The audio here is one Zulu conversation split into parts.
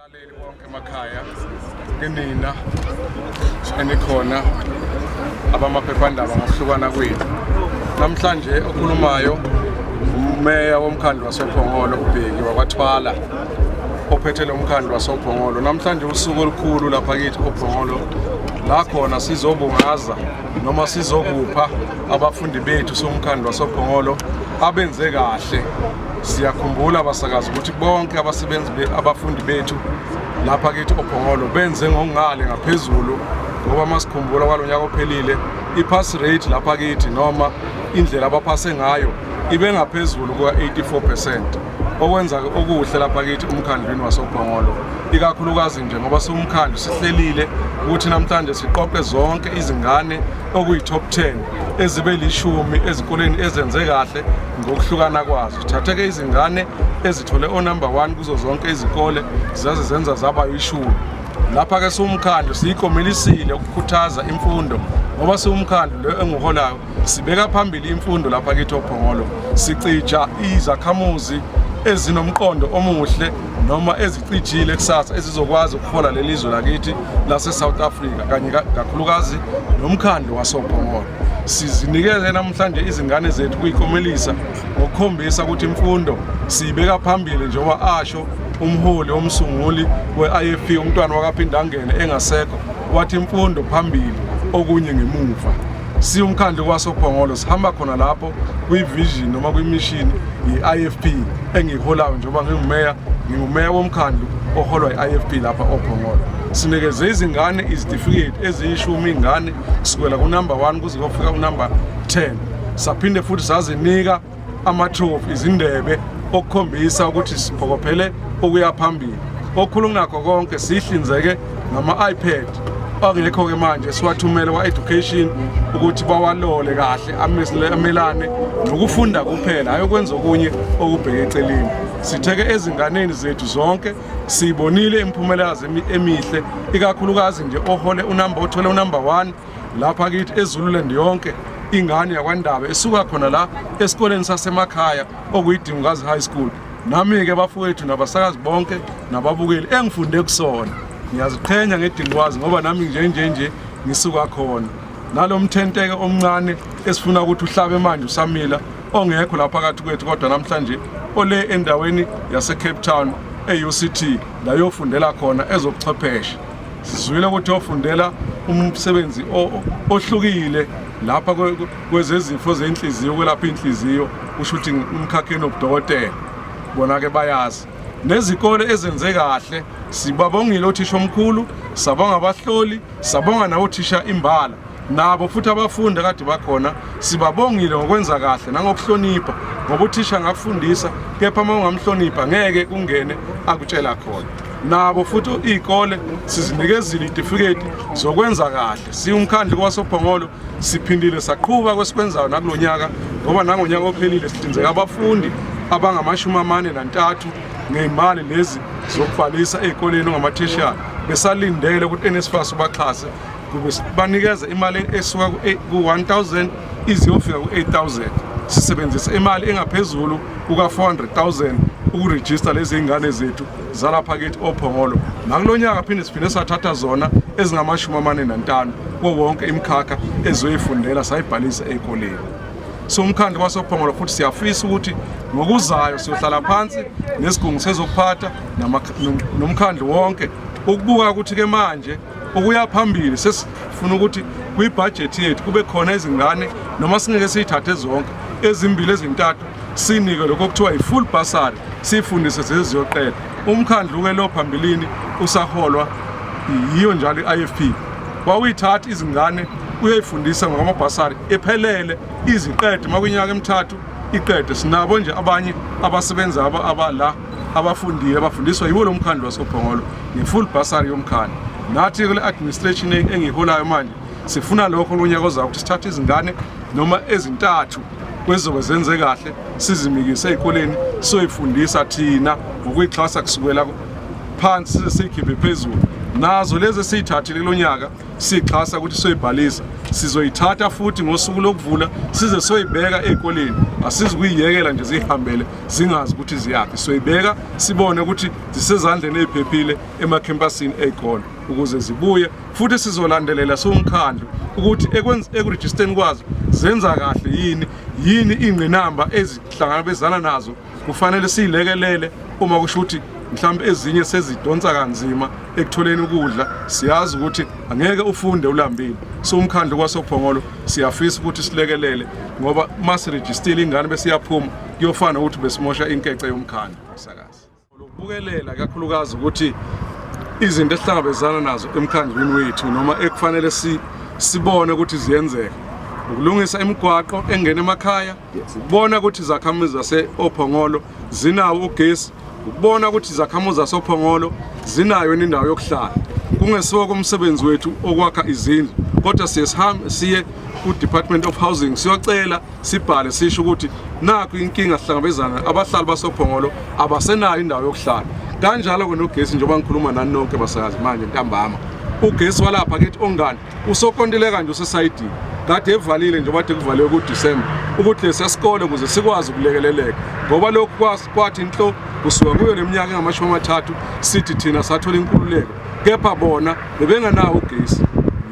Abalaleli bonke emakhaya, kinina enikhona abamaphephandaba ngokuhlukana kwenu. Namhlanje okhulumayo umeya womkhandlu wasoPhongolo uBheki wakwaThwala ophethe lo mkhandlu wasoPhongolo. Namhlanje usuku olukhulu lapha kithi oPhongolo la khona sizobungaza noma sizokupha abafundi bethu somkhandlu wasoPhongolo abenze kahle. Siyakhumbula abasakazi ukuthi bonke abasebenzi abafundi bethu lapha kithi oPhongolo benze ngokungale ngaphezulu, ngoba masikhumbula kwalo nyaka ophelile i-pass rate lapha kithi noma indlela abaphase ngayo ibe ngaphezulu kuka-84%, okwenza okuhle lapha kithi umkhandlwini wasoPhongolo, ikakhulukazi nje ngoba siwumkhandlu sihlelile ukuthi namhlanje siqoqe zonke izingane okuyi-top 10 ezibe lishumi ezikoleni ezenze kahle ngokuhlukana kwazo. Sithathe-ke izingane ezithole o-number 1 kuzo zonke izikole zaze zenza zaba yishumi. Lapha-ke siwumkhandlu siyikomelisile ukukhuthaza imfundo, ngoba siwumkhandlu lo enguholayo sibeka phambili imfundo lapha kithi oPhongolo. Sicija izakhamuzi ezinomqondo omuhle noma ezicijile kusasa ezizokwazi ukuhola leli zwe lakithi lase-South Africa kanye kakhulukazi nomkhandlu wasoPhongolo. Sizinikeze namhlanje izingane zethu kuyikomelisa ngokukhombisa ukuthi imfundo siyibeka phambili, njengoba asho umholi omsunguli we-IFP umntwana wakaPhindangene engasekho, wathi imfundo phambili, okunye ngemuva. Siwumkhandlu wasoPhongolo sihamba khona lapho kwi-vision noma kwi-mission ye-IFP engiyiholayo njengoba ngingumeya, ngingumeya womkhandlu oholwa i-IFP lapha oPhongolo. Sinikeze izingane izitifiketi eziyishumi, ingane kusukela ku-number 1 kuze kuyofika ku-number 10. Saphinde futhi sazinika ama-trophy, izindebe, okukhombisa ukuthi siphokophele ukuya phambili. Okukhulu kunakho konke, sihlinzeke ngama-iPad angekho-ke manje siwathumele kwa-education ukuthi bawalole kahle amelane nokufunda kuphela, hhayi okwenza okunye okubheke eceleni. Sitheke ezinganeni zethu zonke siyibonile imiphumela yazo emihle, ikakhulukazi nje ohole unumber othole unumber 1 lapha kithi eZululand yonke, ingane yakwaNdaba esuka khona la esikoleni sasemakhaya okuyiDingukazi High School. Nami-ke bafowethu nabasakazi bonke nababukeli engifunde kusona, ngiyaziqhenya ngeDingukazi ngoba nami nje nje nje ngisuka khona. Nalo mthenteke omncane esifuna ukuthi uhlabe manje usamila ongekho lapha phakathi kwethu, kodwa namhlanje ole endaweni yase-Cape Town e-UCT la yofundela khona ezobuchwepheshe. Sizwile ukuthi ofundela umsebenzi ohlukile lapha kwezezifo zenhliziyo, kwelapha inhliziyo, kusho ukuthi umkhakheni wobudokotela, bona-ke bayazi. Nezikole ezenze kahle sibabongile othisha omkhulu, sabonga abahloli, sabonga nawothisha imbala, nabo futhi abafundi kade bakhona sibabongile ngokwenza kahle nangokuhlonipha, ngoba uthisha angakufundisa kepha uma ungamhlonipha ngeke kungene akutshela khona. Nabo futhi iy'kole sizinikezile iy'tifiketi zokwenza kahle. Siwumkhandlu wasoPhongolo siphindile saqhuba kwesikwenzayo nakulo nyaka, ngoba nangonyaka ophelile sihlinzeka abafundi abangama-43 ngey'mali lezi zokubhalisa ey'koleni ongamatheshiyari, besalindele ukuthi NSFAS ubaxhase kube banikeze imali esuka ku-1000 iziyofika ku-8000. Sisebenzisa imali engaphezulu kuka-400,000 ukurejista lezi ngane zethu zalapha kithi oPhongolo. Nakulo nyaka phinde siphinde sathatha zona ezingama-45 kuwo wonke imikhakha ezoyifundela sayibhalisa ey'koleni. Siwumkhandlu wasoPhongolo futhi siyafisa ukuthi ngokuzayo siyohlala phansi nesigungu sezokuphatha nomkhandlu wonke ukubuka ukuthi-ke manje ukuya phambili sesifuna ukuthi kwibhajethi yethu kube khona izingane, noma singeke siyithathe zonke, ezimbili ezintathu sinike lokho okuthiwa i-full bursary, siyifundise zize ziyoqeda. Umkhandlu-ke lo phambilini usaholwa yiyo njalo i-IFP wawuyithatha izingane uyoyifundisa ngokwamabhasari ephelele iziqede, uma kwinyaka emithathu iqede. Sinabo nje abanye abasebenza abala abafundile abafundiswa yiwo lo mkhandlu wasoPhongolo nge-full bursary yomkhandlu. Nathi kule administration engiyiholayo manje sifuna lokho lonyaka ozayo ukuthi sithathe izingane noma ezintathu kwezobe zenze kahle sizimikise ey'koleni siyoyifundisa thina ngokuyixhasa kusukela phansi size siyikhiphe phezulu. Nazo lezi esiyithathile kulonyaka sixhasa ukuthi soyibhalisa, sizoyithatha futhi ngosuku lokuvula size soyibeka ey'koleni. Asizukuyiyekela nje zihambele zingazi ukuthi ziyaphi. Soyibeka sibone ukuthi zisezandleni ey'phephile emakhempasini ey'kole ukuze zibuye futhi sizolandelela siwumkhandlu ukuthi ekurejisteni kwazo zenza kahle yini, yini ingqinamba ezihlangabezana nazo kufanele siyilekelele uma kusho ukuthi mhlawumbe ezinye sezidonsa kanzima ekutholeni ukudla. Siyazi ukuthi angeke ufunde ulambile. So umkhandlu kwaSophongolo siyafisa ukuthi silekelele, ngoba uma sirejistile ingane besiyaphuma kuyofana ukuthi besimosha inkece yomkhandlu. Msakazi lokubukelela kakhulukazi ukuthi izinto esihlangabezana nazo emkhandlwini wethu noma ekufanele sibone ukuthi ziyenzeka, ukulungisa imigwaqo engena emakhaya, ukubona ukuthi izakhamuzi zase-Ophongolo zinawo ugesi, ukubona ukuthi izakhamuzi zasoPhongolo zinayo indawo yokuhlala. Kungesiwo komsebenzi wethu okwakha izindlu, kodwa siye sihambe siye ku-Department of Housing siyocela, sibhale sisho ukuthi nakho inkinga sihlangabezana, abahlali basoPhongolo abasenayo indawo yokuhlala. Kanjalo-ke nogesi, njengoba ngikhuluma nani nonke basakazi manje ntambama, ugesi walapha kithi ongani usokontileka nje usesayidini, kade evalile njengoba kade kuvaliwe kuDisemba ukuthi lesiya sikole ukuze sikwazi ukulekeleleka, ngoba lokhu kwathi nhlo kusuka kuyo le minyaka engamashumi amathathu sithi thina sathola inkululeko, kepha bona bebengenawo ugesi.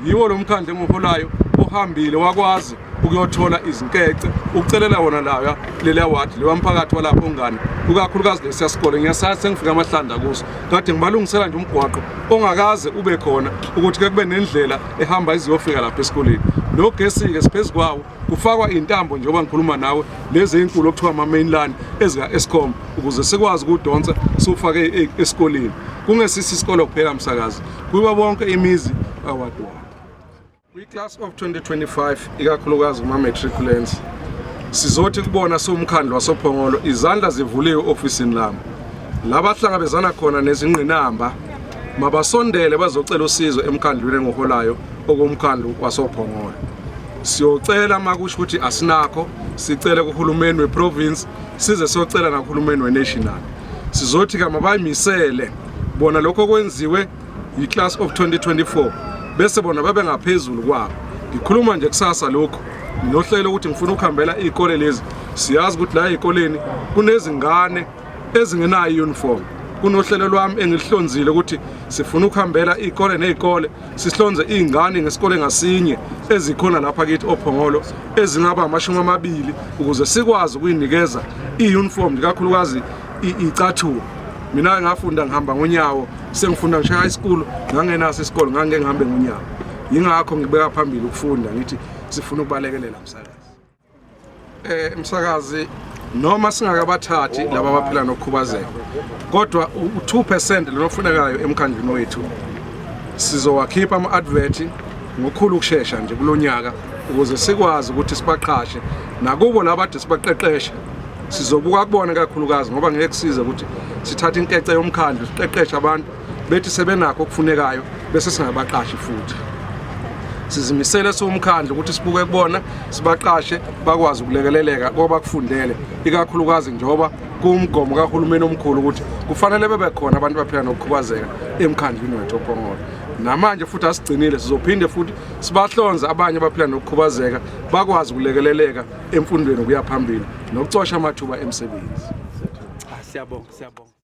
Yiwo lo mkhandlu engiwuholayo ohambile wakwazi ukuyothola izinkece ukucelela wona lawa leliya wadi lewa mphakathi walapho ongane, ukakhulukazi lesiya sikole. Ngiyasazi, sengifika amahlanda kuso, kade ngibalungisela nje umgwaqo ongakaze ube khona ukuthi ke kube nendlela ehamba iziyofika lapha esikoleni. Nogesi-ke siphezu kwawo, kufakwa iy'ntambo njengoba ngikhuluma nawe, lezi ey'nkulu okuthiwa ama-mainline ezika-Eskom, ukuze sikwazi ukudonsa siwufake esikoleni. Kungesisi isikole kuphela msakazi, kuyiwa bonke imizi kawadi 1. Kwi-class of 2025, ikakhulukazi kuma-matriculants, sizothi kubona siwumkhandlu wasoPhongolo izandla zivuliwe ofisini lami. Labahlangabezana khona nezingqinamba mabasondele bazocela usizo emkhandlwini enguholayo okumkhandlu wasoPhongolo. Siyocela makusho ukuthi asinakho, sicele kuhulumeni weprovince, size siyocela nakuhulumeni wenational. Sizothi ka mabayimisele bona lokho okwenziwe yi-class of 2024 bese bona babe ngaphezulu kwabo. Ngikhuluma nje kusasa lokhu nginohlelo ukuthi ngifuna ukuhambela iy'kole lezi. Siyazi ukuthi la ey'koleni kunezingane ezingenayo i-uniform. Kunohlelo lwami engilihlonzile ukuthi sifuna ukuhambela iy'kole ney'kole, sihlonze iy'ngane ngesikole ngasinye ezikhona lapha kithi oPhongolo ezingaba 20, ukuze sikwazi ukuyinikeza i-uniform, kakhulukazi icathulo. Mina ngafunda ngihamba ngonyawo, sengifunda ngisho high school ngangenaso isikole, ngangike ngihambe ngonyawo. Yingakho ngibeka phambili ukufunda, ngithi sifuna ukubalekelela msakazi. Msakazi, noma singakabathathi laba abaphila nokukhubazeka, kodwa u-2% lona ofunekayo emkhandlwini wethu sizowakhipha ama-advert ngokukhulu ukushesha nje kulonyaka ukuze sikwazi ukuthi sibaqhashe. Nakubo laba ade sibaqeqeshe sizobuka kubona kakhulukazi, ngoba ngeke kusize ukuthi sithathe inkece yomkhandlu siqeqeshe abantu bethi sebenakho okufunekayo bese singabaqashi futhi. Sizimisele siwumkhandlu ukuthi sibuke kubona, sibaqashe, bakwazi ukulekeleleka kobakufundele, ikakhulukazi njengoba kuwumgomo kahulumeni omkhulu ukuthi kufanele bebe khona abantu abaphila nokukhubazeka emkhandlwini wethu oPhongolo. Namanje futhi asigcinile, sizophinde futhi sibahlonze abanye abaphila nokukhubazeka bakwazi ukulekeleleka emfundweni kuya phambili nokucosha amathuba emisebenzi. Cha, siyabonga, siyabonga.